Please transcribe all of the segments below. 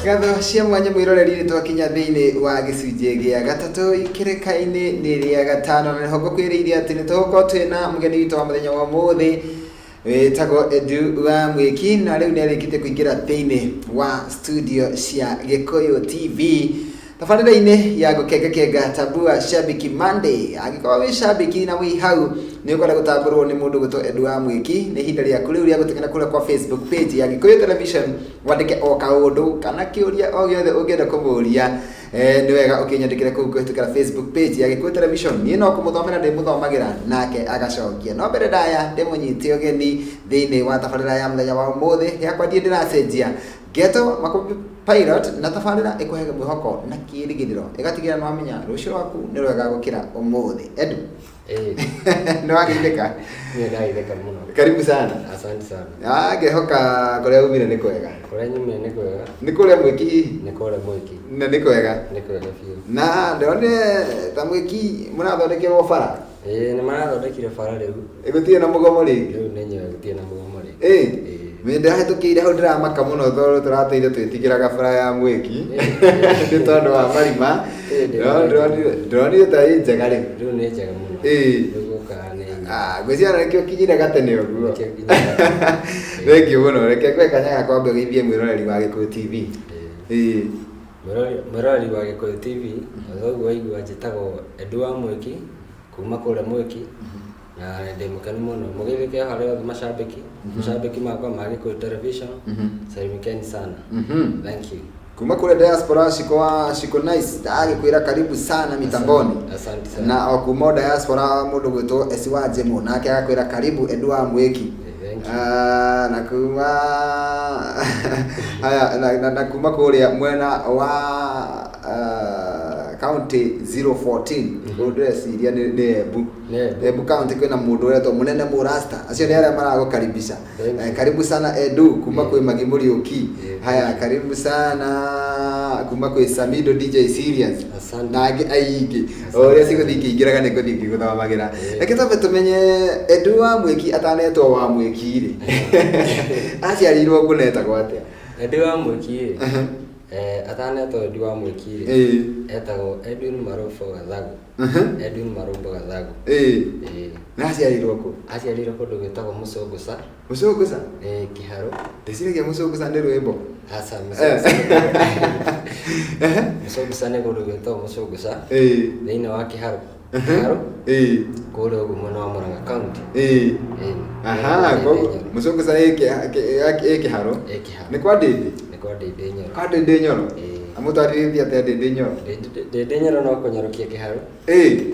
Ngatho cia mwanya mwĩroreri, nĩ twakinya thĩinĩ wa gĩcunjĩ gĩa gatatũ, ikĩrĩka-inĩ nĩ rĩa gatano, na nĩho ngũkwĩrĩire atĩ nĩ tũgũkorwo twĩna mũgeni witũ wa mũthenya wa ũmũthĩ wĩtagwo Edu wa Mwĩki, na rĩu nĩ arĩkĩtie kũingĩra thĩinĩ wa studio cia Gĩkũyũ TV tabarĩra-inĩ ya gũkengakenga Tambua Shabiki Monday. Angĩkorwo wĩ shabiki na wĩ hau nĩ ũkwenda gũtambũrwo nĩ mũndũ gwĩtwo Edu wa Mwĩki, nĩ ihinda rĩaku rĩu rĩa gũteng'era kũrĩa kwa Facebook page ya Gĩkũyũ Television, wandĩke o kaũndũ kana kĩũria o gĩothe ũngĩenda kũmũria. Nĩ wega ũkĩnyandĩkĩre kũu kũhĩtũkĩra Facebook page ya Gĩkũyũ Television. Niĩ no kũmũthomera ndĩmũthomagĩra nake agacokia. No mbere ndaya ndĩmũnyite ũgeni thĩinĩ wa tabarĩra ya mũthenya wa ũmũthĩ yakwa, ndiĩ ndĩracenjia Geto Makumbi Pilot, na tabarĩra ĩkũhege mwĩhoko na kĩĩrĩgĩrĩro, ĩgatigĩra nĩwamenya rũciũ rwaku nĩ rwega gũkĩra ũmũthĩ. Edu, nĩ wageithĩka? Niĩ ndageithĩka mũno. Karibu sana. Asante sana. Ah, ngehoka kũrĩa umire nĩ kwega. Kũrĩa nyumire nĩ kwega. Nĩ kũrĩa Mwĩki hihi? Nĩ kũrĩa Mwĩki. Na nĩ kwega? Nĩ kwega biũ. Na ndĩronire ta Mwĩki mũrathondekerwo bara. Ĩĩ, nĩ marathondekire bara rĩu. Gũtirĩ na mũgomo rĩngĩ? Rĩu nĩ nyoe gũtirĩ na mũgomo rĩngĩ. Ĩĩ. Nĩ ndĩrahĩtũkĩire hau, ndĩramaka mũno tondũ tũratũire twĩtigĩraga bara ya Mwĩki nĩ tondũ wa marima. No ndĩronire ta ĩ njega rĩu. Rĩu nĩ njega mũno. Rĩu gũka nĩ Ah, ngwĩciria ona nĩkĩo kinyire gatene ũguo. Nĩkĩo nginyire. Thengiũ mũno. Reke ngũhe kanya ga kwamba ũgeithie mwĩroreri wa Gĩkũyũ TV. Ĩĩ. Mwĩroreri wa Gĩkũyũ TV, o ũguo waigua, njĩtagwo Edu wa Mwĩki kuma kũrĩa Mwĩki, na ndĩ mũkenu mũno. Mũgeithĩke harĩa othe mashabiki, mashabiki makwa ma Gĩkũyũ Television, salimikeni sana. Thank you. Kuma kũrĩa diaspora, Shiko wa Shiko Nice agĩkwĩra karibu sana mitamboni. Asante sana. Na o kuma o diaspora, mũndũ gwĩtwo Esi wa Jemo nake agakwĩra karibu Edu wa Mwĩki. Thank you. Ah, na kuma haya na kuma kũrĩa mwena wa county 014, ũndũ ndĩreciria nĩ Embu. Nĩ Embu. Embu county kwĩna mũndũ ũretwo Mũnene Mũrasta, acio nĩ arĩa maragũkaribisha. Thank you. Karibu sana Edu kuma kwĩ Magi Mũriũki. Haya, karibu sana kuma kwĩ Samido DJ Serious. Asante. Na angĩ aingĩ o ũrĩa cigũthiĩ ikĩingĩraga nĩ ngũthiĩ ngĩgũthomagĩra. Reke twambe tũmenye Edu wa Mwĩki atanetwo wa Mwĩki rĩ, aciarirwo kũ na etagwo atĩa? Edu wa Mwĩki rĩ, atanetwo Edu wa Mwĩki rĩ, etagwo Edwin Marũbo Gathagu. Edwin Marũbo Gathagu. Ĩĩ. Na aciarirwo kũ? Aciarirwo kũndũ gwĩtagwo Mũcũngũca. Mũcũngũca? Ĩĩ, Kĩharũ. Ndĩciragia Mũcũngũca nĩ rwĩmbo. Aca, Mũcũngũca nĩ kũndũ gwĩtagwo Mũcũngũca thĩinĩ wa Kĩharũ. Kĩharũ kũrĩa ũguo mwena wa Murang'a County. Ĩĩ. Aha, koguo Mũcũngũca ĩ Kĩharũ? Ĩ Kĩharũ. Nĩ kwa Ndĩndĩ? Nĩ kwa Ndĩndĩ Nyoro. Kwa Ndĩndĩ Nyoro? Ĩĩ. Amũtwarithĩtie atĩa Ndĩndĩ Nyoro? Ndĩndĩ Nyoro no kũnyorokia Kĩharũ.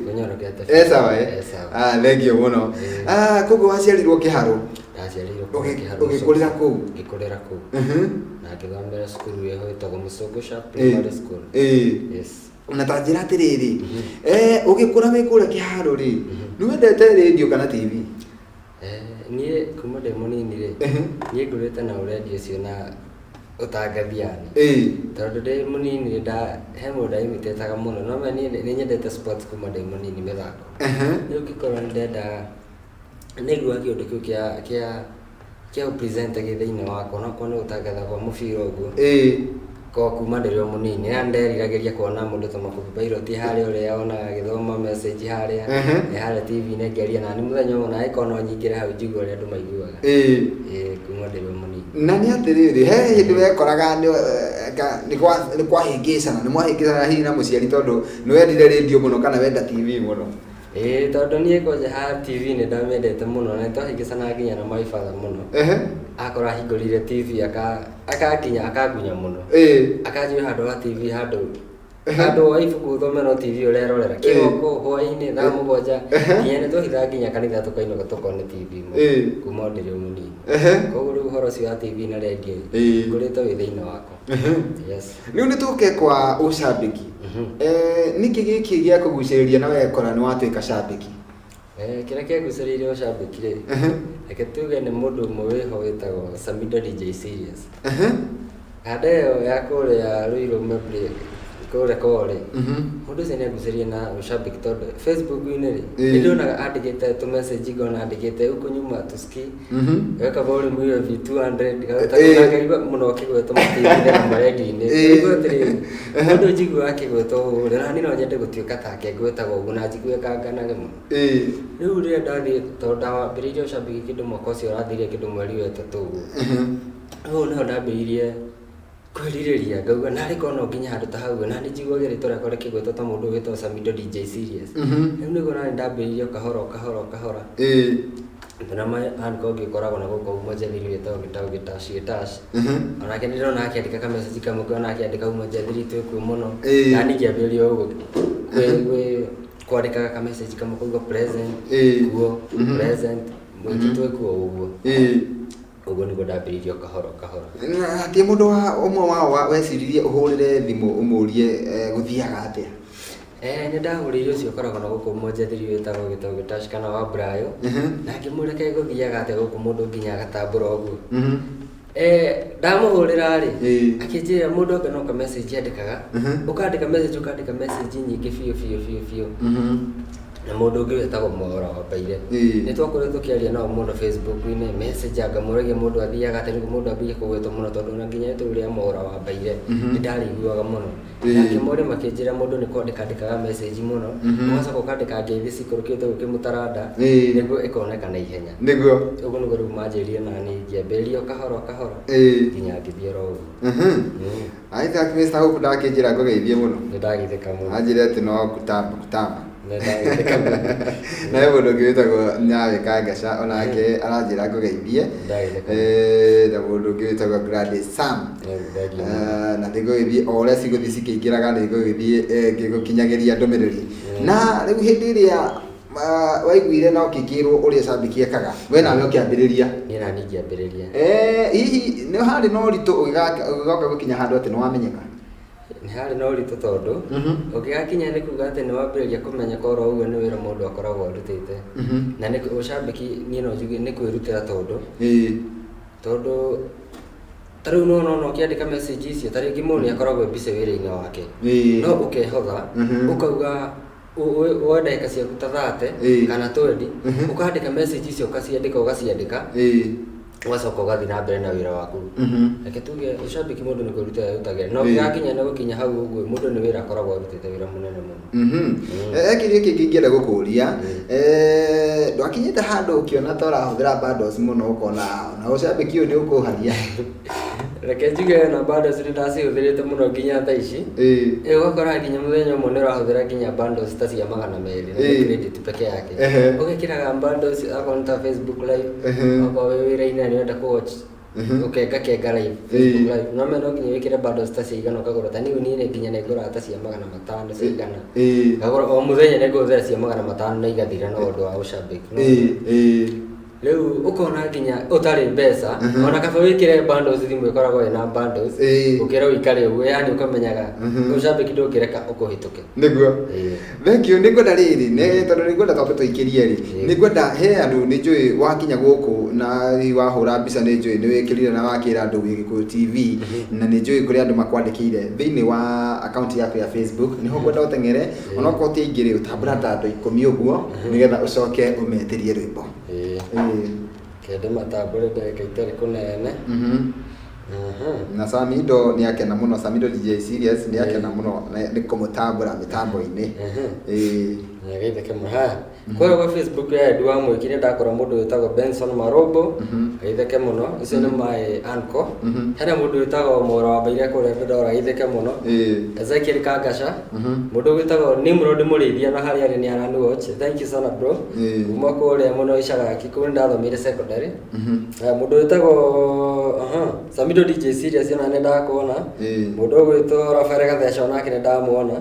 Kũnyorokete. E sawa, eh? E sawa. Ah, thengiũ mũno. Ĩĩ. Ah, koguo waciarirwo Kĩharũ? Ndaciarirwo kũu Kĩharũ. Ũgĩkũrĩra kũu? Ngĩkũrĩra kũu. Na ngĩthomera cukuru ĩho ĩtagwo Mũcũngũca Primary School. Yes. Na ta njĩra atĩrĩrĩ, ũgĩkũra wĩ kũrĩa Kĩharũ rĩ, nĩ wendete rĩndiũ kana TV? Niĩ kuma ndĩ mũnini rĩ, niĩ ngũrĩte na ũrendi ũcio na ũtangathi yani. Tondũ ndĩ mũnini nĩ nda he mũndũ ndaimitaga mũno, no niĩ nĩ nyendete sports kuma ndĩ mũnini, mĩthako. Rĩu ngĩkorwo nĩ ndenda nĩaiguaga kĩũndũ kĩu kĩa ũpresenter gĩ thĩinĩ wakwa, onokorwo nĩ gũtangatha kwa mũbira ũguo. Ko kuma ndĩrĩ o mũnini na nderiragĩria kuona mũndũ ta Makubi Pilot harĩa, ũrĩa onaga agĩthoma message harĩa, ĩ harĩa TV-inĩ, ngĩaria nani mũthenya ũmwe na ĩkorwo no nyingĩre hau njigue ũrĩa andũ maiguaga. Ĩĩ, kuma ndĩrĩ o mũnini. Na nĩ atĩrĩrĩ, he hĩndĩ wekoraga nĩ kwahĩngĩcana, nĩ mwahĩngĩcana hihi na mũciari tondũ nĩ wendire rĩndiũ mũno kana wenda TV mũno? Ĩĩ, tondũ niĩ kwanja ha TV nĩ ndamĩendete mũno na nĩtwahĩngĩcanaga nginya na my father mũno. Akorwo ahingũrire TV akanginya akangunya mũno. Akanjĩra handũ ha TV, handũ wa ibuku ũthome, no TV ũrerorera kĩroko, hwaĩ-inĩ, thaa 7. Nginya nĩ twahithaga nginya kanitha tũkainũka tũkone TV mũno kuma o ndĩrĩ o mũnini. Koguo rĩu ũhoro ũcio wa TV na rendio ngũrĩte wĩ thĩinĩ wakwa. Yes. Rĩu nĩ tũke kwa ũcambĩki. Nĩkĩ gĩkĩ gĩa kũgucĩrĩria na wekora nĩ watuĩka cambĩki? Kĩrĩa kĩangucĩrĩirie ũcambĩki rĩ, reke tuge nĩ mũndũ ũmwe wĩho wĩtagwo Samido DJ Serious. Kanda ĩyo ya kũrĩa Ruiru Memory Kũrekwo rĩ, mũndũ ũcio nĩ angucĩrĩirie na ũcambĩki tondũ Facebook-inĩ rĩ, nĩ ndonaga andĩkĩte tũ message, ngona andĩkĩte huku nyuma tusikii, weka volume iwe V200 na ngaigua mũno akĩgwetwo ma-TV-inĩ na ma-radio-inĩ. Ngaigua atĩrĩrĩ, mũndũ njiguaga akĩgwetwo ũũ rĩ, na niĩ no nyende gũtuĩka take, ngwetagwo ũguo na njigue kanganage mũno. Rĩu rĩrĩa ndathiĩ, tondũ ndambĩrĩirie ũcambĩki kĩndũ mwaka ũcio ũrathirire kĩndũ mweri wa ĩtatũ ũguo. Hau nĩho ndambĩrĩirie kwĩrirĩria, ngauga narĩ korwo no nginye handũ ta hau, na nĩ njiguaga rĩtwa rĩakwa rĩkĩgwetwo ta mũndũ wĩtagwo Samido DJ Serious. Rĩu nĩguo nani ndambĩrĩirie o kahora o kahora o kahora. Na ma uncle ũngĩ ũkoragwo na gũkũ Umoja Thiri wĩtagwo Gĩtaũ Gĩtash Gĩtash. Onake nĩ ndĩrona akĩandĩka ka message kamwe, ngona akĩandĩka Umoja Thiri twĩkuo mũno. Na niĩ ngĩambĩrĩria ũguo kwandĩkaga ka message kamwe kauga present, kuo present, mũingĩ twĩkuo ũguo. Ũguo nĩguo ndambĩrĩirie o kahora o kahora. Na hatirĩ mũndũ wa ũmwe wao weciririe ũhũrĩre thimũ ũmũrie gũthiaga atĩa? Nĩ ndahũrĩire ũcio ũkoragwo na gũkũ Umoja Thiri wĩtagwo Gĩtaũ Gĩtash kana wa Brayo, na ngĩmũria kaĩ gũthiaga atĩa gũkũ mũndũ nginya agatambũra ũguo. Ndamũhũrĩra rĩ, akĩnjĩra mũndũ anga no ka message andĩkaga, ũkandĩka message, ũkandĩka message nyingĩ biũ biũ biũ biũ. Na mũndũ ũngĩ wĩtagwo Mwaũra wa Mbaire, nĩ twakoretwo tũkĩaria nao mũno Facebook-inĩ message, ngamũragia mũndũ athiaga atĩa nĩguo mũndũ ambie kũgwetwo mũno, tondũ ona nginya rĩtwa rĩu rĩa Mwaũra wa Mbaire nĩ ndarĩiguaga mũno. Na ngĩmoria makĩnjĩra mũndũ nĩ kwandĩka andĩkaga message mũno, ũgacoka ũkandĩka ngeithi cikũrũkĩte gũkĩ mũtaranda nĩguo ĩkoneka na ihenya. Nĩguo. Ũguo nĩguo rĩu manjĩrire, na niĩ ngĩambĩrĩria o kahora o kahora nginya ngĩthiĩ oro ũguo. Isaac Mr. Hope ndakĩnjĩra ngũgeithie mũno. Nĩ ndageithĩka mũno. Anjĩra atĩ no kutamba kutamba. Nĩ ndageithĩka mũno. Na he mũndũ ũngĩ wĩtagwo Nyawe Kangaca, onake aranjĩra ngũgeithie. Ndageithĩka. Na mũndũ ũngĩ wĩtagwo Gladys Sam. Thengiũ mũno. Na nĩngũgĩthiĩ o ũrĩa cigũthiĩ cikĩingĩraga, nĩngũgĩthiĩ ngĩgũkinyagĩria ndũmĩrĩri. Na rĩu hĩndĩ ĩrĩa waiguire na ũkĩkĩrwo ũrĩa cambĩki ekaga, we nawe ũkĩambĩrĩria? Niĩ nani ngĩambĩrĩria. Hihi nĩ harĩ na ũritũ ũgĩgoka gũkinya handũ atĩ nĩ wamenyeka? Nĩ harĩ na ũritũ tondũ ũngĩgakinya nĩ kuga atĩ nĩ wambĩrĩria kũmenyeka oro ũguo, nĩ wĩra mũndũ akoragwo arutĩte. Na nĩ ũcambĩki, niĩ no njuge nĩ kwĩrutĩra, tondũ tondũ ta rĩu nĩwona ona ũkĩandĩka message icio, ta rĩngĩ mũndũ nĩ akoragwo e busy wĩra-inĩ wake, no ũkehotha, ũkauga woe ndagĩka ciaku ta 30 kana 20, ũkandĩka message icio, ũkaciandĩka ũgaciandĩka, ũgacoka ũgathiĩ na mbere na wĩra waku. Reke tuge ũcambĩki mũndũ nĩ kwĩrutĩra arutagĩra, no ũngĩgakinya nĩ gũkinya hau ũguo, mũndũ nĩ wĩra akoragwo arutĩte, wĩra mũnene mũno. Kĩũria kĩngĩ ingĩenda gũkũria, ndwakinyĩte handũ ũkĩona ta ũrahũthĩra bundles mũno, ũkona na ũcambĩki ũyũ nĩ ũkũharia? Reke njuge na bundles nĩ ndacihũthĩrĩte mũno nginya thaa ici. Ũgakora nginya mũthenya ũmwe nĩ ũrahũthĩra nginya bundles ta cia 200 na credit peke yake. Ũgekĩraga bundles akorwo nĩ ta Facebook live, okorwo wĩ wĩra-inĩ na nĩ ũrenda kũ watch ũkenga kenga live, Facebook live, no no nginya wĩkĩre bundles ta cia igana ũkagũra. Ta niĩ niĩ nginya nĩ ngũraga ta cia 500, cia igana, ngagũra o mũthenya, nĩ ngũhũthĩra cia 500 na igathira, no ũndũ wa ũcambĩki. Rĩu ũkona nginya ũtarĩ mbeca, ona kaba wĩkĩre bundles, thimũ ĩkoragwo ĩna bundles, gũkĩra ũikare ũguo, yani ũkamenyaga ũcambĩki ndũngĩreka ũkũhĩtũke. Nĩguo. Thank you. Nĩngwenda rĩrĩ, nĩ tondũ nĩngwenda twambe tũikĩrie rĩ, nĩngwenda he andũ nĩ njũĩ wakinya gũkũ na hihi wahũra mbica, nĩ njũĩ nĩ wĩkĩrire na wakĩra andũ wĩ Gĩkũyũ TV, na nĩ njũĩ kũrĩ andũ makwandĩkĩire thĩinĩ wa akaunti yaku ya Facebook. Nĩho ngwenda ũteng'ere, onokorwo ti aingĩ rĩ, ũtambũra ta andũ 10 ũguo, nĩgetha ũcoke ũmetĩrie rwĩmbo. Kende matambũre ndagĩka itarĩ kũnene. Na Samido nĩ akena mũno, Samido DJ Serious nĩ akena mũno nĩ kũmũtambũra mĩtambo-inĩ. Nĩageithĩke mũno. Haya, kũrĩa gwa Facebook ya Edu wa Mwĩki nĩ ndakora mũndũ wĩtagwo Benson Marombo, ageithĩke mũno. Ũcio nĩ my uncle. Hena mũndũ wĩtagwo Mora wa Mbaire kũrĩa Ndora, ageithĩke mũno. Ezekiel Kangaca, mũndũ wĩtagwo Nimrod Mũrĩithia, na harĩa arĩ nĩ arani watch, thank you sana bro, kuma kũrĩa mũno Icagaki, kũu nĩ ndathomeire secondary. Haya, mũndũ wĩtagwo Samido DJ Serious, ona nĩ ndakuona. Mũndũ ũgwĩtwo Rafael Gatheca, onake nĩ ndamuona.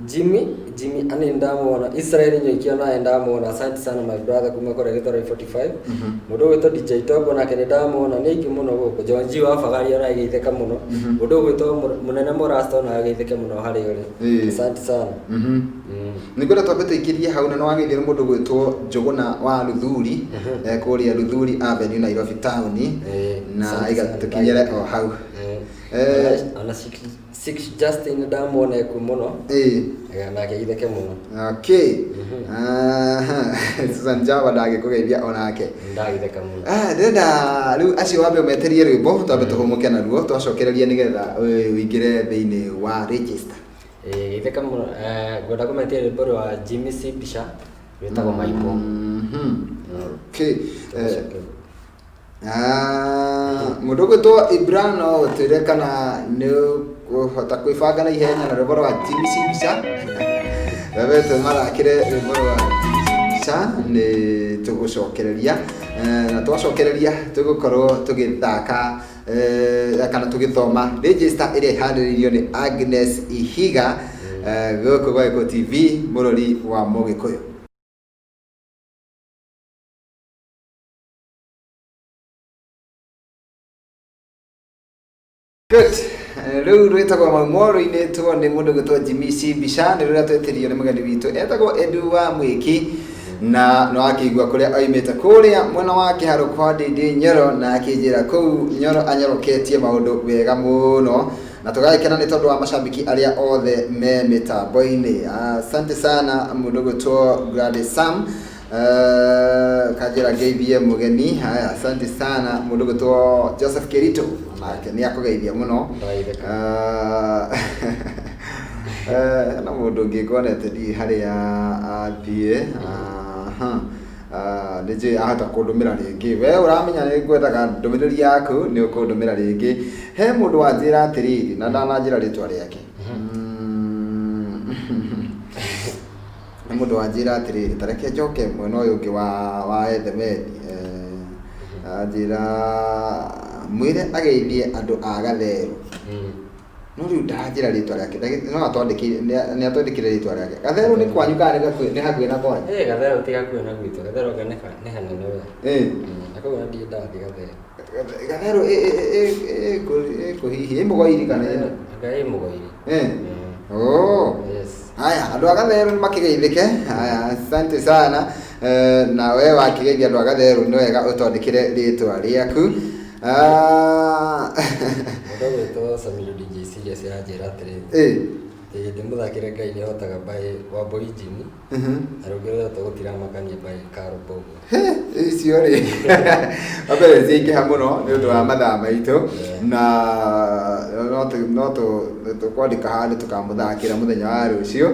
Jimmy Jimmy ani nĩ ndamuona. Israel Nyoiki, onaye ndamuona, asante sana my brother, kuma kũrĩa Gĩthorai 45. Mũndũ ũgwĩtwo DJ Togo nake nĩ ndamuona. Nĩ aingĩ mũno gũkũ. John G wa Fagari ona ageithĩka mũno. Mũndũ ũgwĩtwo Mũnene Mũrasta ona ageithĩke mũno harĩa ũrĩ. Asante sana. Nĩngwenda twambe tũikĩrie hau, na nĩwagĩithio nĩ mũndũ gwĩtwo Njũgũna wa Luthuri, kũrĩa Luthuri Avenue, Nairobi town, na Asante iga sana. tũkinyĩre o hau. Ona Six Justin ndamuona ekuo mũno. Ĩĩ. Nake githeke mũno. Okay. Aha. Susan Java ndagĩkũgeithia onake. Ndagitheka mũno. Ah, ndĩrenda rĩu acio wambe ũmeterie rwĩmbo twambe tũhũmũke naruo twacokereria nĩgetha ũingĩre thĩinĩ wa register. Ĩĩ, githeka mũno. Ngwenda kũmetia rwĩmbo rwa Jimmy C Mbica rwĩtagwo Maimbo. Okay. Mũndũ ũgwĩtwo Ibra no ũtwĩre kana nĩ ũkũhota kwĩbanga na ihenya na rwĩmbo rwa Jimmy C Mbica. Webete marakĩre rwĩmbo rwa Jimmy C Mbica nĩ tũgũcokereria. Na twacokereria tũgũkorwo tũgĩthaka kana tũgĩthoma register ĩrĩa ĩharĩrĩirio nĩ Agnes Ihiga, gũkũ gwa Gĩkũyũ TV mũrori wa Mũgĩkũyũ. Good. Rĩu rwĩtagwo Maumo rũinĩtwo nĩ mũndũ ũgwĩtwo Jimmy C Mbica, nĩ rũrĩa twetĩrio nĩ mũgeni witũ etagwo Edu wa Mwĩki, na no akĩigua kũrĩa oimĩte kũrĩa mwena wa Kĩharũ kwa Ndindi Nyoro, na akĩnjĩra kũu Nyoro anyoroketie maũndũ wega mũno, na tũgagĩkena nĩ tondũ wa macambĩki arĩa othe me mĩtambo-inĩ. Asante sana mũndũ ũgwĩtwo Gladys Sam. Kanjĩra ngeithie mũgeni. Haya, asante sana mũndũ ũgwĩtwo Joseph Kirito, nake nĩ akũgeithia mũno. Na mũndũ ũngĩ nguonete ndiũĩ harĩa athiĩ. Aha. Nĩ njũĩ ahota kũndũmĩra rĩngĩ. We ũramenya nĩ ngwendaga ndũmĩrĩri yaku, nĩ ũkũndũmĩra rĩngĩ. He mũndũ wanjĩra atĩrĩrĩ, na ndananjĩra rĩtwa rĩake. Nĩ mũndũ wanjĩra atĩrĩrĩ, ta reke njoke mwena ũyũ ũngĩ wa Ethemethi. Anjĩra mwĩre ageithie andũ a Gatheru. No rĩu ndanjĩra rĩtwa rĩake, no atwandĩkĩire, nĩ atwandĩkĩire rĩtwa rĩake. Gatheru nĩ kwanyu kana nĩ hakuhĩ na kwanyu? Gatheru ti hakuhĩ na gwitũ. Gatheru anga nĩ hanene we. Na koguo ndirĩ ndathiĩ Gatheru. Gatheru ĩ kũ hihi? Ĩ Mũgoiri kana ĩ? Anga ĩ Mũgoiri. Oh. Yes. Haya, andũ a Gatheru nĩ makĩgeithĩke. Haya, asante sana. Na we wakĩgeithia andũ a Gatheru nĩ wega ũtwandĩkĩre rĩtwa rĩaku. Mũndũ ũgwĩtwo Samiru DJ Serious aranjĩra atĩrĩrĩ. Ndĩmũthakĩre Ngai nĩ ahotaga by Wambui Jimmy. Na rũngĩ rwĩtagwo Gũtiramakania by Carol Mbũgua. Icio rĩ wambere ciaingĩha mũno nĩ ũndũ wa mathaa maitũ, na no tũkwandĩka handũ tũkamũthakĩra mũthenya wa rũciũ,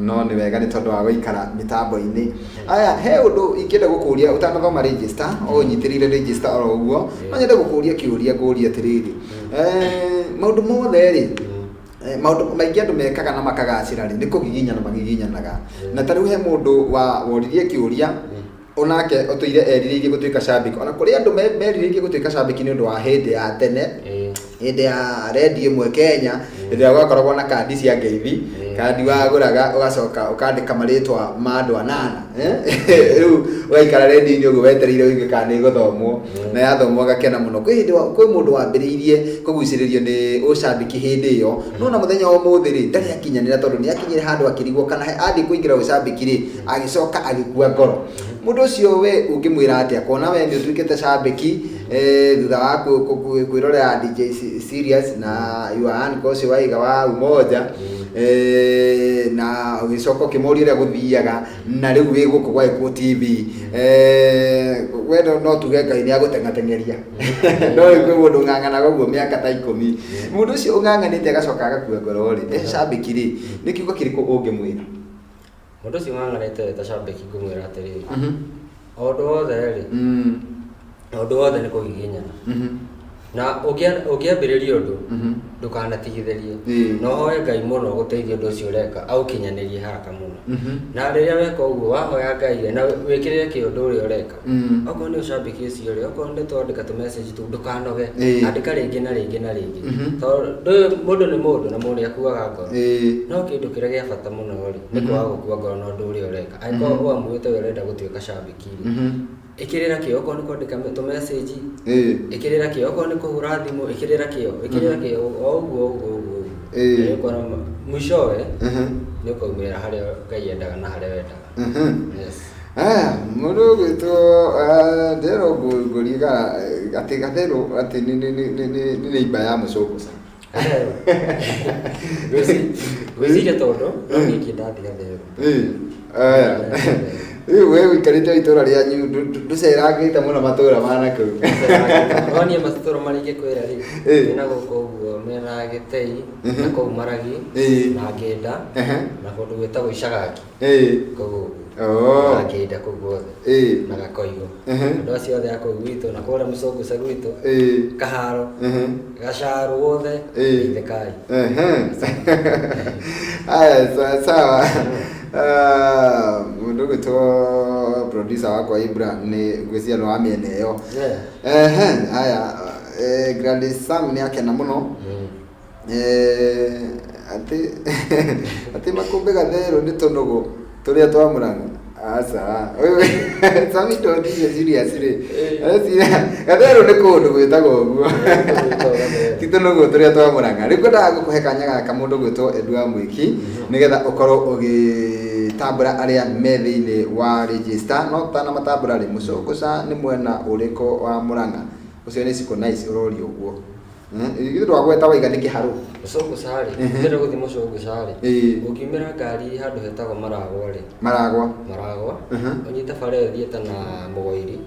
no nĩ wega nĩ tondũ wa gũikara mĩtambo-inĩ. Aya, he ũndũ ingĩenda gũkũria ũtanathoma register, o ũnyitĩrĩire register oro ũguo, no nyende gũkũria kĩũria, ngũrie atĩrĩrĩ, maũndũ mothe rĩ, maũndũ maingĩ andũ mekaga na makagacĩra rĩ, nĩ kũgiginyana magiginyanaga. Na ta rĩu he mũndũ woririe kĩũria, onake ũtũire erirĩirie gũtuĩka cambĩki. Ona kũrĩ andũ merirĩirie gũtuĩka cambĩki nĩ ũndũ wa hĩndĩ ya tene, hĩndĩ ya redio ĩmwe Kenya, hĩndĩ ĩrĩa gwakoragwo na kandi cia ngeithi, kandi wagũraga ũgacoka ũkandĩka marĩtwa ma andũ anana. Rĩu ũgaikara redio-inĩ ũguo wetereire ũigue kana nĩ ĩgũthomwo, na yathomwo ũgakena mũno. Kwĩ hĩndĩ kwĩ mũndũ wambĩrĩirie kũgucĩrĩrio nĩ ũcambĩki hĩndĩ ĩyo, no na mũthenya wa ũmũthĩ rĩ, ndarĩ akinyanĩra tondũ nĩ akinyire handũ akĩrigwo kana athiĩ kũingĩra ũcambĩki rĩ, agĩcoka agĩkua ngoro. Mũndũ ũcio we ũngĩmwĩra atĩa kuona we nĩ ũtuĩkĩte cambĩki, thutha wa kwĩrorera DJ Serious na Yohan ũcio waiga wa Umoja, na ũgĩcoka ũkĩmũria ũrĩa gũthiaga, na rĩu wĩ gũkũ gwa Gĩkũyũ TV, we no tuge Ngai nĩ agũteng'ateng'eria. No rĩu kwĩ mũndũ ũng'ang'anaga ũguo mĩaka ta 10. Mũndũ ũcio ũng'ang'anĩte agacoka agakua ngoro rĩ, cambĩki rĩ, nĩ kiugo kĩrĩkũ ũngĩmwĩra? Mũndũ ũcio ũng'ang'anĩte ta cambĩki ngũmwĩra atĩrĩrĩ, o ũndũ wothe rĩ, o ũndũ wothe nĩ kũgiginyana. Na ũngĩambĩrĩria ũndũ, ndũkanatigithĩrie. Na ũhoe Ngai mũno gũteithia ũndũ ũcio ũreka, aũkinyanĩrie haraka mũno. Na rĩrĩa weka ũguo, wahoya Ngai rĩ, na wĩkĩrĩre kĩo ũndũ ũrĩa ũreka. Okorwo nĩ ũcambĩki ũcio rĩ, okorwo nĩ twandĩka tũ message tũu, ndũkanoge. Andĩka rĩngĩ na rĩngĩ na rĩngĩ. Tondũ mũndũ nĩ mũndũ na mũndũ nĩ akuaga ngoro. No kĩndũ kĩrĩa gĩa bata mũno rĩ, nĩ kwaga gũkua ngoro na ũndũ ũrĩa ũreka. Angĩkorwo ũamuĩte we ũrenda gũtuĩka cambĩki rĩ, ĩkĩrĩra kĩo, okorwo nĩ kwandĩka tũ message, ĩkĩrĩra kĩo, okorwo nĩ kũhũra thimũ, ĩkĩrĩra kĩo, ĩkĩrĩra kĩo, o ũguo ũguo ũguo. Nĩ ũkuona mwishowe nĩ ũkaumĩrĩra harĩa Ngai endaga na harĩa wendaga. Yes. Mũndũ ũgwĩtwo ndĩrerwo ngũrie kana atĩ Gatheru atĩ nĩ neighbor ya Mũcũngũca. Gatherũ. Ngwĩciria tondũ no niĩ niĩ ndathiĩ Gatherũ. Ĩĩ. Aya. Rĩu we ũikarĩte itũra rĩanyu ndũcerangĩte mũno matũra ma nakũu. No niĩ matũra marĩa ingĩkwĩra rĩ, Ĩĩ. mena gũkũ ũguo mena Gĩtei, na kũu Maragi, na Ngĩnda, na kũndũ gwĩtagwo Icagaki, kũu ũguo. Na Ngĩnda kũu guothe, na Gakoigo. Andũ acio othe a kũu gwitũ, na kũrĩa Mũcũngũca gwitũ, Kaharo, Gacaru guothe, geithĩkai. Aya, sawa sawa. Ah, mũndũ ũgwĩtwo producer wakwa Ibra nĩ ngwĩciria nĩ wa mĩena ĩyo. Yeah. Ehe, aya, Gladys Sam nĩ akena mũno. Atĩ atĩ makũmbĩ Gatherũ nĩ tũnũgũ tũrĩa twa Mũrang'a. Aca. Sami don't be serious rĩ. Areciria Gatherũ nĩ kũndũ gwĩtagwo ũguo. Kũndũ gwĩtagwo Gatherũ. Ti tũnũgũ tũrĩa twa Mũrang'a. Rĩu ngwendaga gũkũhe kanya gaka mũndũ gwĩtwo Edu wa Mwĩki nĩgetha ũkorwo ũgĩtambũra arĩa me thĩinĩ wa register no tanamatambũra rĩ, Mũcũngũca nĩ mwena ũrĩkũ wa Mũrang'a? Ũcio nĩ Siko Nice ũroria ũguo. Ithuĩ twagweta waiga nĩ kĩharũ. Mũcũngũca rĩ, ũngĩenda gũthiĩ Mũcũngũca rĩ, ũngiumĩra ngari handũ hetagwo Maragwa rĩ, Maragwa. Maragwa, ũnyite bara ĩyo ĩthiĩte na Mũgoiri,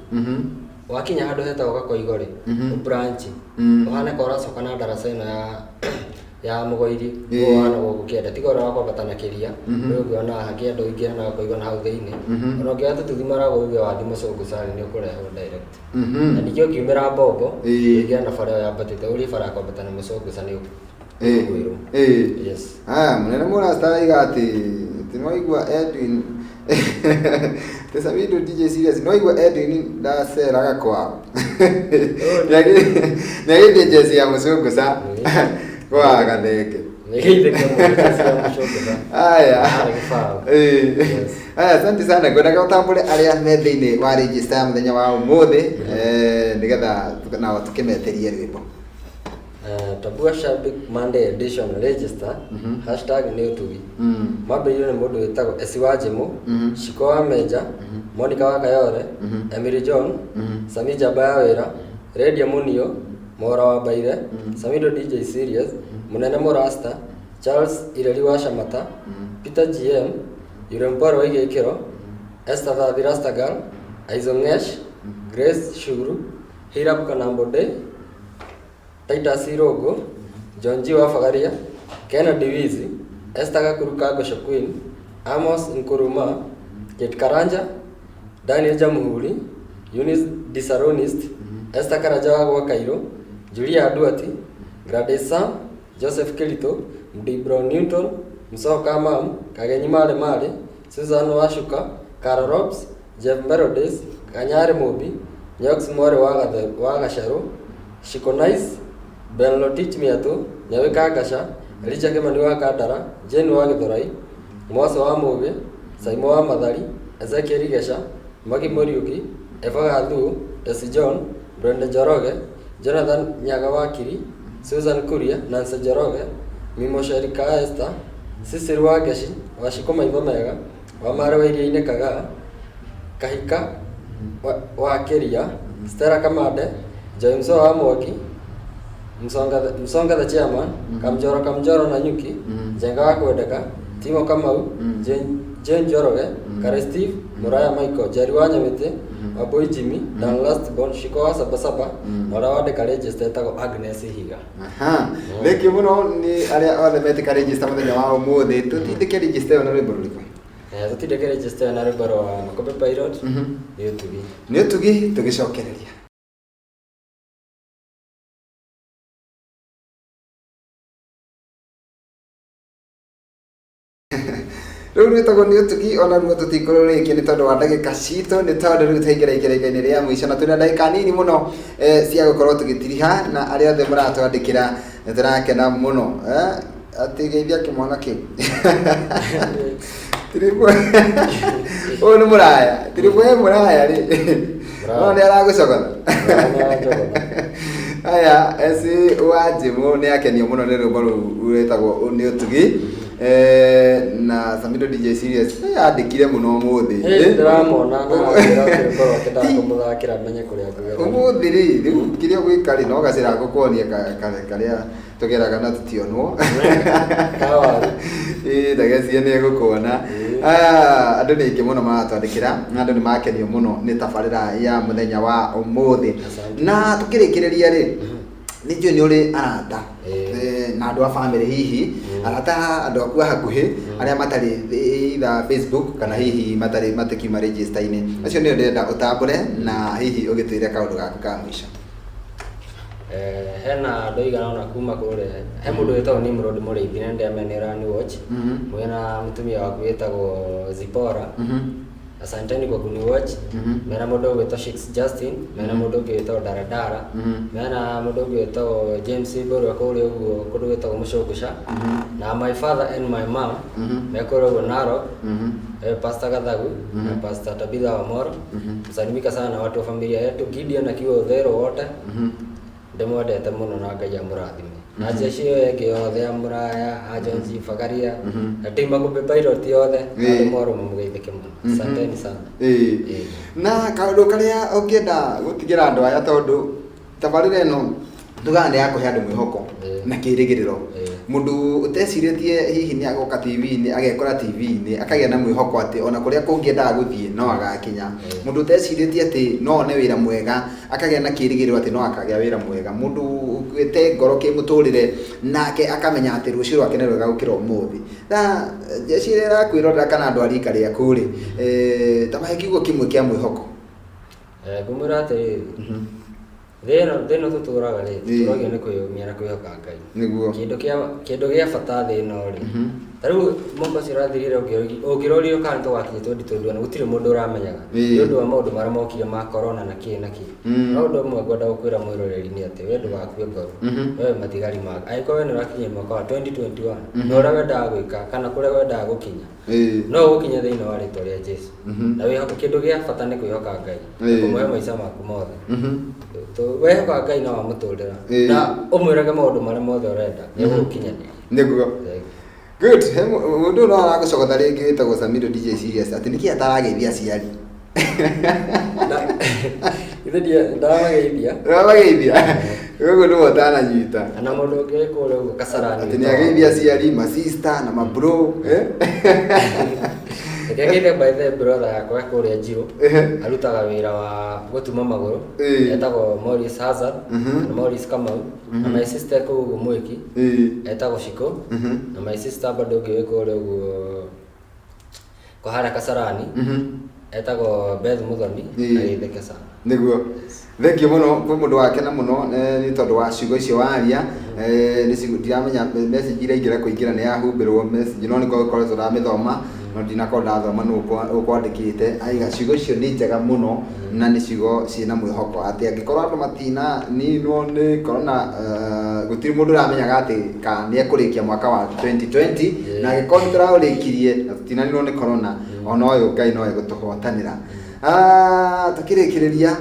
wakinya handũ hetagwo Gakoigo rĩ, ũ branch, ũhane ka ũracoka na ndaraca ĩno ya Mũgoiri, ũhana gũkũ kĩanda, tiga ũrĩa wa kwambata na kĩria, ũyũ ũngĩ ona kĩanda ũingĩre na Gakoigo na hau thĩinĩ, ona ũngĩoya tũtuthi Maragwa uge wathiĩ Mũcũngũca rĩ, nĩ ũkũrehwo direct. Na ningĩ ũngiumĩra Mbombo, ũingĩre na bara ĩyo yambatĩte, ũrie bara ya kwambata na Mũcũngũca nĩ ũkwĩrwo. Yes. Aya, mũnene mũrasta aiga atĩ atĩ nĩwaigua Edwin atĩ Samido DJ serious nĩwaigua Edwin ndaceraga kwao. Nĩagĩtie jezi ya Mũcũngũca kwa Gathenge. Nĩgeithĩke mũno jezi ya Mũcũngũca. Aya. Arĩ gĩbaũ. Yes. Aya, asante sana. Ngwendaga ũtambũre arĩa me thĩinĩ wa register ya mũthenya wa ũmũthĩ, nĩgetha nao tũkĩmeterie rwĩmbo. Tabua Shabik Monday Edition Register, hashtag nĩ ũtugi. Mambĩrĩirio nĩ mũndũ wĩtagwo Esi wa Njimũ, Shiko wa Menja, Monica wa Kayore, Emily John, Sami Njamba ya Wĩra, Redia Munio, Mwaura wa Mbaire, Samido DJ Serious, Mũnene Mũrasta, Charles Ireri wa Shamata, Peter GM, Yure Mpore wa Igĩkĩro, Esther Thathi Rastagal, Aizo Ng'esh, Grace Shuru, Hirab Kanambode, Titus Irũngũ, John G wa Bagaria, Kennedy Wizi, Esther Gakuru Kangosho Queen, Amos Nkuruma, Kate Karanja, Daniel Jamuhuri, Eunice Disaronist, Esther Karanja wa gwa Kairũ, Julia Aduati, Gladys Sam, Joseph Kirito, Md Brown Newton, Msoo Kamam, Kagenyi Mare Mare, Susan Washuka, Carol Robs, Jeff Melodies, Kanyari Mũmbi, Nyox Mwarĩ wa Gacerũ, Shiko Nice, Ben Lotich Mĩatũ, Nyawi Kangaca, Elijah Kĩmani wa Kandara, Jane wa Gĩthũrai, Mwaco wa Mũgĩ, Saimo wa Mathari, Ezekiel Geca, Magi Mũriũki, Eva Gathuu, Tesi John, Brenda Njoroge, Jonathan Nyaga Wakiri, Susan Kuria, Nancy Njoroge, Mimo Sherika Esther, Cecil Wangeci, Wacikũ Maitho Mega, Wamare wa Iria-inĩ Kagaa, Kahika wa Kĩria, Stella Kamande, Joy Msoa wa Mwangi, Msonga the chairman, Kamjoro Kamjoro na Nyuki, Njenga wa Kwendeka, Timo Kamau, Jane Njoroge, Kare Steve, Muraya Michael, Jerry wa Nyamĩtĩ, Wambui Jimmy, Dan Lastborn, Shiko wa Sabasaba, na ũrĩa wandĩka register etagwo Agnes Ihiga. Aha. Thank you mũno nĩ arĩa othe metĩka register mũthenya wa ũmũthĩ. Tũtindĩke register ĩyo na rwĩmbo rũrĩkũ? Tũtindĩke register ĩyo na rwĩmbo rwa Makombe Pilot, nĩ ũtugi. Nĩ ũtugi tũgĩcokereria. Rĩu rwĩtagwo nĩ ũtugi ona ruo tũtikũrũrĩkia nĩ tondũ wa ndagĩka citũ nĩ tondũ rĩu twaingĩra ikereka-inĩ rĩa mũico na twĩna ndagĩka nini mũno cia gũkorwo tũgĩtiriha na arĩa othe mũratwandĩkĩra nĩ tũrakena mũno. Atĩ geithia kĩmwana kĩu. Tiribũ ũyũ nĩ mũraya tiribũ e mũraya rĩ no nĩ aragũcogotha. Aya, Esi wa Njimũ nĩ akenio mũno nĩ rwĩmbo rũu rwĩtagwo nĩ ũtugi. Na Samido DJ Serious andĩkire mũno ũmũthĩ. Ndĩramona na ngĩra rwĩmbo rwake ndakũmũthakĩra menye kũrĩa ngũgera. Ũmũthĩ rĩ, rĩu kĩrĩa ũgwĩka rĩ, no gacĩra ngũkuonia karĩa tũgeraga na tũtionwo. Kawaru. Ĩĩ, ndageciria nĩ egũkuona. Andũ nĩ aingĩ mũno maratwandĩkĩra na andũ nĩ makenio mũno nĩ tabarĩra ya mũthenya wa ũmũthĩ. Asante. Na tũkĩrĩkĩrĩria rĩ, nĩ njũĩ nĩ ũrĩ arata na andũ a bamĩrĩ hihi, arata andũ aku a hakuhĩ arĩa matarĩ either Facebook kana hihi matarĩ matakiuma register-inĩ, acio nĩo ndĩrenda ũtambũre na hihi ũgĩtwĩre kaũndũ gaku ka mũico. Hena andũ aigana ũna kuma kũrĩa, he mũndũ wĩtagwo Nimrod Mũrĩithi na nĩndĩramenya nĩ ũrani watch, mwĩna mũtumia waku wĩtagwo Zipporah. Asanteni kwa kuniwatch. Mena mũndũ ũgwĩtwo Shix Justin, mena mũndũ ũngĩ wĩtagwo Daradara, mena mũndũ ũngĩ wĩtagwo James Mbũrua kũrĩa ũguo kũndũ gwĩtagwo Mũcũngũca, na my father and my mom me kũrĩa ũguo Narok, Pastor Gathagu na Pastor Tabitha Wamoro. Msalimika sana watu wa familia yetu, Gideon akiwa Utherũ wote, ndĩmwendete mũno na Ngai amũrathime. Na jeshi ĩyo ĩngĩ yothe ya Mũraya, a John G. Bagaria, na team Makũmbĩ Pilot yothe, andũ moro mamũgeithĩke mũno. Asanteni sana. Na kaũndũ karĩa ũngĩenda gũtigĩra andũ aya, tondũ tabarĩra ĩno tugaga nĩ ya kũhe andũ mwĩhoko na kĩrĩgĩrĩro. Mũndũ ũtecirĩtie hihi nĩ agoka TV-inĩ, agekora TV-inĩ, akagĩa na mwĩhoko atĩ ona kũrĩa kũngĩendaga gũthiĩ no agakinya. Mũndũ ũtecirĩtie atĩ no one wĩra mwega, akagĩa na kĩrĩgĩrĩro atĩ no akagĩa wĩra mwega. Mũndũ ũkuĩte ngoro kĩmũtũrĩre nake akamenya atĩ rũciũ rwake nĩ rwega gũkĩra ũmũthĩ. Na jeshi ĩrĩa ĩrakwĩrorera kana andũ a rika rĩaku rĩ, ta mahe kiugo kĩmwe kĩa mwĩhoko. Ngũmwĩra atĩrĩrĩ, thĩ ĩno tũtũraga rĩ, tũtũragio nĩ kwĩyũmia na kwĩhoka Ngai. Nĩguo. Kĩndũ kĩa bata thĩ ĩno rĩ, ta rĩu mwaka ũcio ũrathirire ũngĩrorio kana nĩtũgakinya 2021, gũtirĩ mũndũ ũramenyaga. Nĩ ũndũ wa maũndũ marĩa mokire ma corona na kĩ na kĩ. No ũndũ ũmwe ngwenda gũkwĩra mwĩroreri nĩ atĩ we ndũgakue ngoro. We matigari maku. Angĩkorwo we nĩ ũrakinyia mwaka wa 2021, na ũrĩa wendaga gwĩka kana kũrĩa wendaga gũkinya, no ũgũkinya thĩinĩ wa rĩtwa rĩa Jesu. Na wĩhoke, kĩndũ gĩa bata nĩ kwĩhoka Ngai. Kũmũhe maica maku mothe. Wehoka Ngai no wamũtũrĩra. Na ũmwĩrage maũndũ marĩa mothe ũrenda, nĩegũgũkinyanĩria. Nĩguo. Good. Mũndũ no aragũcogotha rĩngĩ wĩtagwo Samido DJ Serious atĩ nĩkĩ atarageithia aciari. Ithe ndamageithia. Ndamageithia. Ũguo nĩwe ũtananyita. Na mũndũ ũngĩ wĩ kũrĩa ũguo Kasarani. Atĩ nĩageithia aciari, masista na mabro. Reke ngeithie by the brother yakwa kũrĩa Njirũ. Arutaga wĩra wa gũtuma magũrũ. Etagwo Maurice Hazard na Maurice Kamau. Na my sister kũu ũguo Mwĩki. Etagwo Shiko. Na my sister bado ũngĩ wĩ kũrĩa ũguo kwa harĩa Kasarani. Etagwo Beth Muthoni. Ageithĩke sana. Nĩguo. Thank you mũno kwĩ mũndũ wakena mũno nĩ tondũ wa ciugo icio waria. Nĩ ciugo ndiramenya message iria ingĩra kũingĩra nĩ yahumbĩrwo message, no nĩkorwo ĩkoretwo ndamĩthoma, no ndinakorwo ndathoma nũ ũkwandĩkĩte. Aiga ciugo icio nĩ njega mũno na nĩ ciugo ciĩna mwĩhoko atĩ angĩkorwo andũ matina ninwo nĩ corona, gũtirĩ mũndũ ũramenyaga atĩ ka nĩ ekũrĩkia mwaka wa 2020, na angĩkorwo nĩ tũraũrĩkirie na tũtinaninwo nĩ corona, ona ũyũ Ngai no egũtũhotanĩra. Tũkĩrĩkĩrĩria,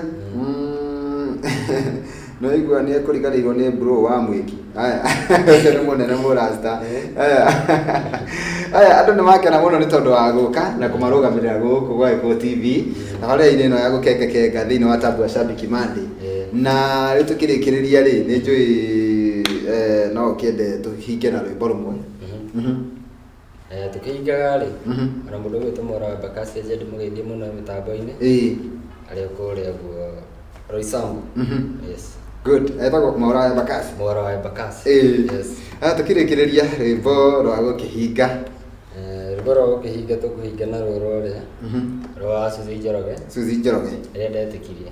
no igua nĩ ekũriganĩirwo nĩ bro wa mwĩki. Aya, ũcio nĩ mũnene mũrasta. Aya, aya andũ nĩ makena mũno nĩ tondũ wa gũka na kũmarũgamĩrĩra gũkũ gwa Gĩkũyũ TV tabarĩra-inĩ ĩno ya gũkengakenga thĩinĩ wa Tabu ya Shabiki Monday. Na rĩu tũkĩrĩkĩrĩria rĩ, nĩ njũĩ no ũkĩende tũhinge na rwĩmbo rũmwe. Tũkĩhingaga rĩ, ona mũndũ ũgwĩtwo Mwaura wa Embakasi Agent mũgeithie mũno mĩtambo-inĩ. Arĩ o kũrĩa ũguo Roysambu. Yes. Good. Etagwo Mwaura wa Embakasi. Mwaura wa Embakasi. Yes. Tũkĩrĩkĩrĩria rwĩmbo rwa gũkĩhinga. Rwĩmbo rwa gũkĩhinga tũkũhinga na rũrũ rũrĩa rwa Suzy Njoroge. Suzy Njoroge. Rĩrĩa ndetĩkirie.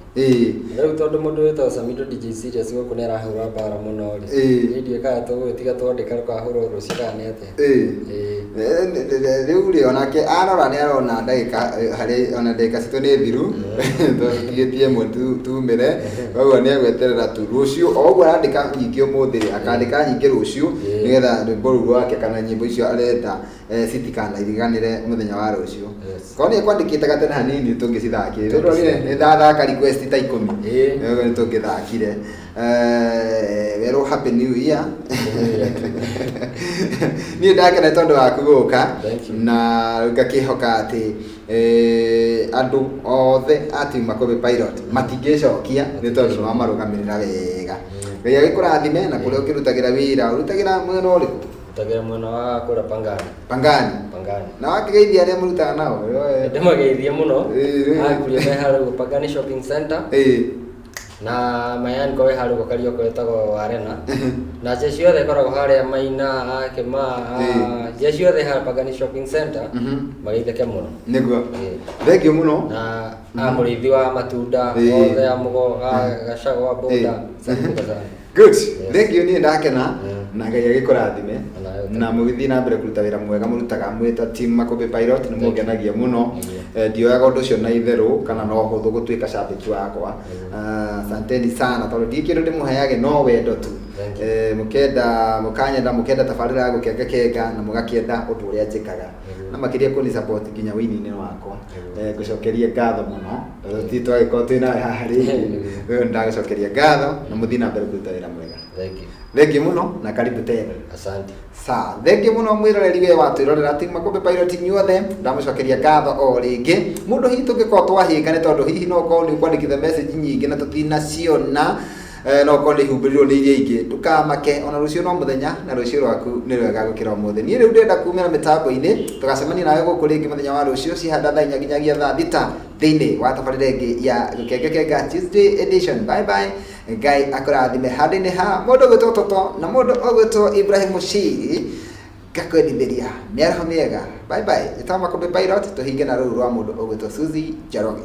Rĩu tondũ mũndũ wĩtagwo Samido DJ Serious gũkũ nĩ arahũra mbara mũno rĩ. Niĩ ndiũĩ kana tũgũgĩtiga twandĩka rũkahũrwo rũciũ kana nĩ atĩa. Rĩu rĩ onake arora nĩ arona ndagĩka harĩ ona ndagĩka citũ nĩ thiru, tondũ tũtigĩtie ĩmwe tumĩre, koguo nĩ egweterera tu rũciũ o ũguo arandĩka nyingĩ ũmũthĩ rĩ, akandĩka nyingĩ rũciũ nĩgetha rwĩmbo rũu rwake kana nyĩmbo icio arenda Citikanariganĩre mũthenya wa rũciũ. Yes. Korwo nĩ kwandĩkĩte gatene hanini tũngĩcithakire. Tũrorire nĩ ndathaka request ta 10. Ĩĩ. Nĩ tũngĩthakire. Werwo happy new year. New Year too. Niĩ ndakena tondũ waku gũka Thank you. na ngakĩhoka atĩ andũ othe a team Makũmbĩ Pilot matingĩcokia nĩ tondũ nĩ wamarũgamĩrĩra wega. Ngai agĩkũrathime na kũrĩa ũkĩrutagĩra wĩra ũrutagĩra mwena ũrĩkũ? Rutagĩra mwena wa kũrĩa Pangani. Pangani. Pangani. Na wakĩgeithia arĩa mũrutaga nao. Ndĩmageithie mũno. Ĩĩ. Akuria me harĩa ũguo Pangani Shopping Center. Ĩĩ. Na Mayan kowe harĩa ũguo Karioko ĩtagwo Arena. Na njia ciothe ĩkoragwo harĩa Maina, Akĩma, Ĩĩ. njia ciothe harĩa Pangani Shopping Center. Mageithĩke mũno. Nĩguo. Ĩĩ. Thengiũ mũno. Na a mũrĩithi wa matunda Ĩĩ. othe a mũgo a Gachagua boda. Salimika sana. Good. Thengiũ niĩ ndakena Mm. na Ngai agĩkũrathime Onawe. na mũgĩthiĩ na mbere kũruta wĩra mwega mũrutaga mwĩ ta team Makũmbĩ Pilot nĩ mũngenagia mũno. Thank you. Ndioyaga ũndũ ũcio na itherũ kana no hũthũ gũtuĩka shabiki wakwa. Asanteni sana tondũ ndirĩ kĩndũ ndĩmũheage no wendo tu. Thank you. Mũkenda mũkanyenda mũkenda tabarĩra ya gũkenga kenga na mũgakĩenda ũndũ ũrĩa njĩkaga Nĩguo. na makĩria kũni support nginya wĩini-inĩ wakwa. Nĩguo. Ngũcokerie ngatho mũno tondũ ti twagĩkorwo twĩ nawe haha rĩngĩ. Nĩguo. Rĩu nĩndagũcokeria ngatho na mũthiĩ na mbere kũruta wĩra mwega. Thank you. Thengiũ mũno na karibu tena. Asante. Sawa, thengiũ mũno mwĩroreri we watwĩrorera team Makũmbĩ Pilot inyuothe ndamũcokeria ngatho o rĩngĩ. Mũndũ hihi tũngĩkorwo twahĩnga nĩ tondũ hihi no ũkorwo nĩ ũkwandĩkithia message nyingĩ na tũtinaciona, no ũkorwo nĩ ihumbĩrirwo nĩ iria ingĩ, ndũkamake ona rũciũ no mũthenya na rũciũ rwaku nĩ rwega gũkĩra ũmũthĩ. Niĩ rĩu ndĩrenda kumĩra mĩtambo-inĩ, tũgacemania nawe gũkũ rĩngĩ mũthenya wa rũciũ cihanda thaa 4 nginyagia thaa 6 thĩinĩ wa tabarĩra ĩngĩ ya Gũkenga Kenga Tuesday edition. Bye bye. Ngai akũrathime handũ-inĩ ha mũndũ ũgwĩtwo Toto na mũndũ ũgwĩtwo Ibrahim Mushiri ngakwendithĩria mĩaraho mĩega. Bye bye. Ĩtagwo Makũmbĩ Pilot tũhinge na rũru rwa mũndũ ũgwĩtwo Suzy Njoroge.